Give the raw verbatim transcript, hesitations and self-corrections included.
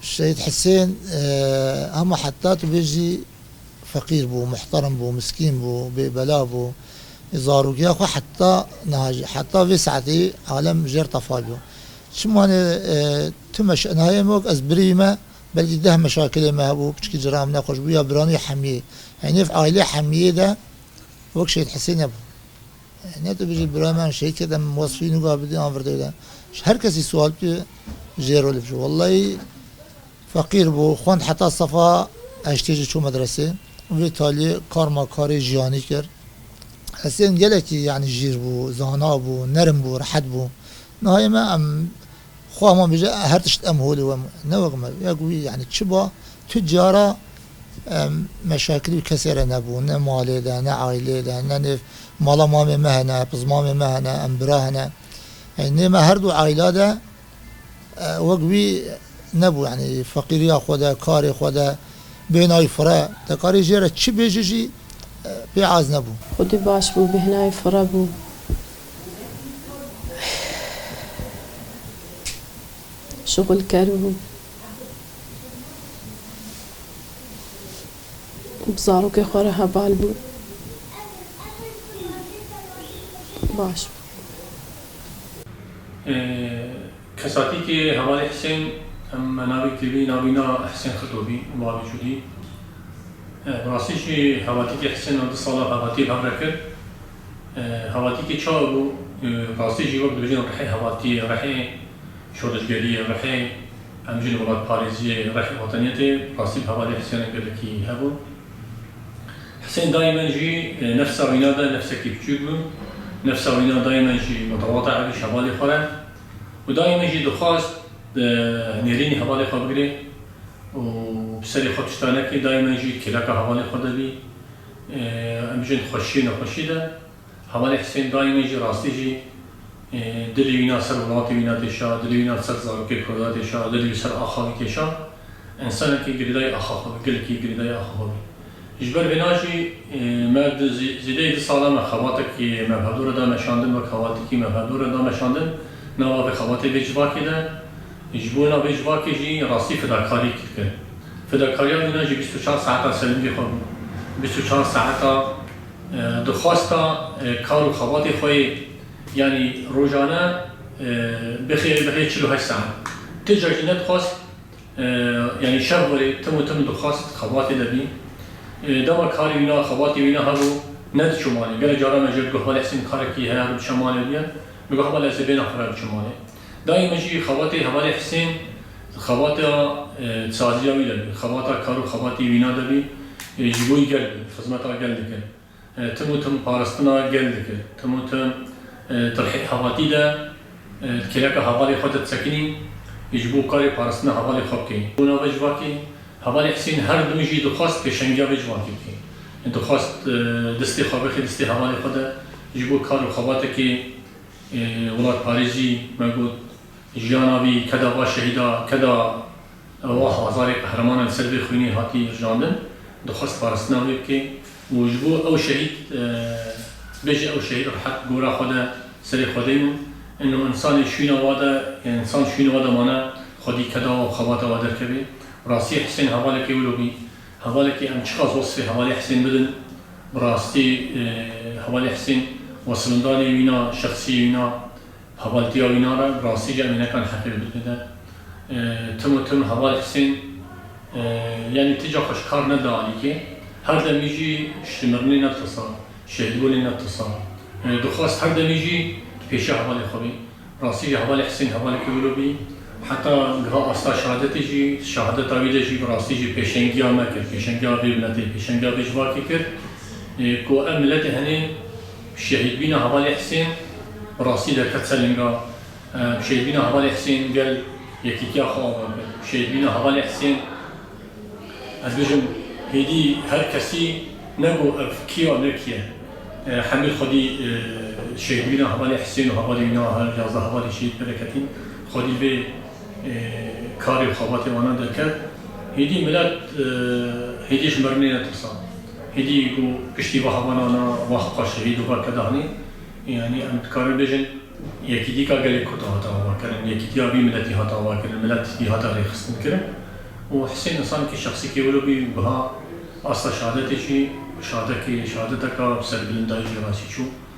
Şehîd Hisên, e, hema heta tu bêjî feqîr bû, muhterem bû, miskîn bû, bêbela bû. Zarogiya xwe heta niha jî, heta vê saetê alem jêr tefa bû. Çima ne, e, tu meş-, nahê me wek ez birî me, belkî deh meşakilê me hebû, piçkî cira min nexweş bû, ya biranî hemiyê. Hey nêv aîlê hemiyê de wek Şehîd Hisên nebû. Ne tu bijî bira me şehîd kir, em wesfî nûga bidî an virdê de. Ji her kesî sual bike jê rolê bişo. Wellahî feqîr bû, xwend heta sefa heştê jî çû medresê. Vê taliyê karma karê jiyanî kir. Hisên gelekî, yanî, jîr bû, zana bû, nerim bû, rehet bû. Nihayê me em xwe hema bêje, her tişt em holê we ne wek me. Wek wî, yanî, çi ba, tu cara, em, meşakilî kesê re nebû, ne malê de, ne aîlê de, ne nêv mala mamê me hene, pizmamê me hene, em bira hene. Hey, nê me her du aîla de, e, wek wî nebû, yanî feqîriya xwe de, karê xwe de, bêhnayî fire, te karî jê re çi bêjî jî, e, pê az nebû. Xwedî baş bû, bêhnayî fire bû. Şixulker bû. Bi zarokê xwe re heval bû. Baş bû. Ee, Kesatîkê hevalê Hisên, em me navê kiribî, navî na Hisên Xito bî, bavê Cûdî. E, bi rastî jî hevatîkê Hisên a du sala hevatî bi hev re kir. E, hevatîkê çawa bû? E, rastî jî wek dibêjin rihê hevatiyê, rihê şorişgeriyê, rihê em jî welatparêziyê, rihê wateniyetê, rastî bi hevalê Hisênê gelekî hebû. Hisên daîmen jî, e, nefsa wîna de nefsekî biçûk bû. Nefsa wîna daîmen jî mutewata hebî ji hevalê xwe re. Û daîmen jî dixwast, e, nêrînî hevalê xwe bigirê û bi serê xwe tişta nekê, daîmen jî kêleka hevalê xwe de bî. E, em bijin xweşiyê nexweşiyê de. Hevalê Hisên daîmen jî rastî jî, e, dilê wîna ser welatê wîna têşa, dilê wîna ser zarokê Kurda têşa, dilê wî ser axa wî têşa. Însanekî girêdayî axa xwe bî, gelekî girêdayî axa xwe bî. Ji ber vêna jî, e, me di zî-, zêdeyî du sala me xebatekî me bi hevdû re da meşandin, wek xebatekî me bi hevdû re da meşandin, nava vê xebatê vê civakê de, ji bo wêna vê civakê jî rastî fedakarî kir. Fedakariya wîna jî bîst û çar saeta serîngê xwe bû. Bîst û çar saeta, e, dixwasta, e, kar û xebatê xwe yê, yanî rojane, e, bixê, bixê çil û heşt saet. Têca jî nedixwast, e, yanî şev werê tim û tim dixwast xebatê de bî. E, dema karê wîna, xebatê wîna hebû, nediçû malê. Gelek cara me jê digot, "Hevalê Hisên karekî heye, biçe malê diye." Min got, "Hevalê ez ê bêhna xwe re biçim malê." Daîme jî xebatê hevalê Hisên, xebata, e, saziya wî de bî, xebata kar û xebatê wîna de bî, e, ji bo gel bî, xizmeta gel dikir. E, tim û tim parastina gel dikir. Tim û tim, e, di rihê hevatî de, e, kêleka hevalê xwe de disekinî, ji bo karê parastina hevalê xwe bikê. Bona vê civakê, hevalê Hisên her dem jî dixwast pêşengiya vê civakê bikê. Dixwast, e, destê xwe bixê destê hevalê xwe de, ji bo kar û xebatekê, e, welatparêzî, me got, jiyana vî, keda va şehîda, keda Ew a hazarê qehremanan ser vê xwînê hatî rijandin, dixwest parastina wê bike û ji bo ew şehîd, e, bêje ew şehîd rehet gora xwe de serê xwe deynin. Ino însanê şûna wa de, însan şûna wa de mane, xwedî keda wa û xebata wa derkeve. Rastî Hisên hevalekê wilo bî. Hevalekê em çiqas wesfê hevalê Hisên bidin, bi rastî, e, hevalê Hisên wesilindanê wîna, şexsiyê wîna, Hevaltiya wîna re bi rastî jî em ê nekan heqê wî bidin de. E, tim û tim heval Hisên, e, yanî ti ca xwe ji kar neda alîkê. Her demî jî ji mirinê netirsa, şehîdbûnê netirsa. E, dixwest her demî jî di pêşiya hevalê xwe bî. Rastî jî hevalê Hisên hevalekî wilo bî. Heta giha asta şehadetê jî, şehadeta wî de jî bi rastî jî pêşengiya me kir, pêşengiya vê miletê, pêşengiya vê civakê kir. E, ku ev miletê henê Şehîdbîna hevalê Hisên bi rastî derket ser linga. Bi şehîdbîna hevalê Hisên gel yekîtiya xwe ava kir. Bi şehîdbîna hevalê Hisên, ez bêjim, hêdî her kesî, ne ku ev kî ya ne kî ye. Hemî xwedî, e, şehîdbîna hevalê Hisên û hevalê wîna her yazdeh hevalê şehîd pê re ketîn. Xwedî vê, e, karê û xebatê wana derket. Hêdî milet, e, hêdî ji mirinê netirsa. Hêdî ku piştî va hevalana, va xwe şehîd û va keda hanê, yanî em dikarin bêjin, yekîtîka gelê Kurd hate avakirin, yekîtiya vî miletî hate avakirin, miletî hate rêxistin kirin. û Hisên însanekî şexsîkî wilo bî, biha asta şehadetê jî, şehadekê, şehadeteka serbilindayî jî rastî çû.